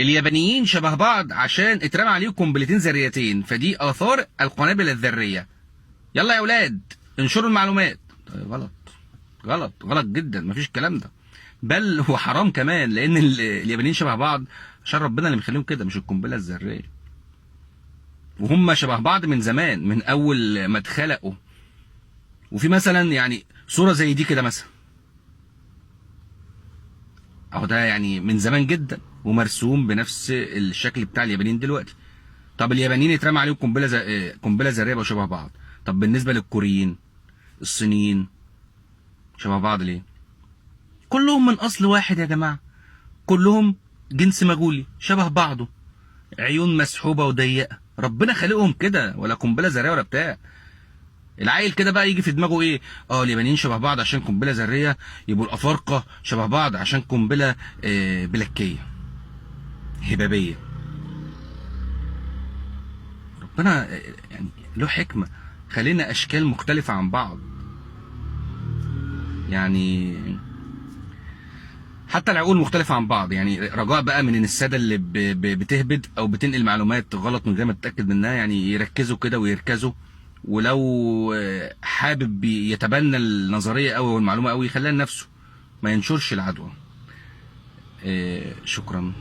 اليابانيين شبه بعض عشان اترمى عليهم قنبلتين ذريتين، فدي اثار القنابل الذرية. يلا يا اولاد انشروا المعلومات. طيب غلط غلط غلط جدا، مفيش الكلام ده، بل هو حرام كمان، لان اليابانيين شبه بعض عشان ربنا اللي مخليهم كده، مش القنبلة الذرية. وهم شبه بعض من زمان، من اول ما اتخلقوا. وفي مثلا يعني صوره زي دي كده مثلا، اهو ده يعني من زمان جدا ومرسوم بنفس الشكل بتاع اليابانيين دلوقتي. طب اليابانيين اترمى عليهم قنبلة قنبلة ذرية بقوا شبه بعض. طب بالنسبة للكوريين، الصينيين، شبه بعض ليه؟ كلهم من اصل واحد يا جماعة، كلهم جنس مغولي شبه بعضه، عيون مسحوبه وضيقه، ربنا خالقهم كده، ولا قنبلة ذرية ولا بتاع. العيل كده بقى يجي في دماغه ايه؟ اليابانيين شبه بعض عشان قنبلة ذرية، يبقوا الافارقة شبه بعض عشان قنبلة بلاكيه هبابيه. ربنا يعني له حكمه، خلينا اشكال مختلفة عن بعض. يعني حتى العقول مختلفة عن بعض. يعني رجاء بقى من السادة اللي بتهبد أو بتنقل معلومات غلط من غير ما تتأكد منها، يعني يركزوا كده ويركزوا، ولو حابب يتبنى النظرية أوي والمعلومة أوي يخليها لنفسه، ما ينشرش العدوى. شكرا.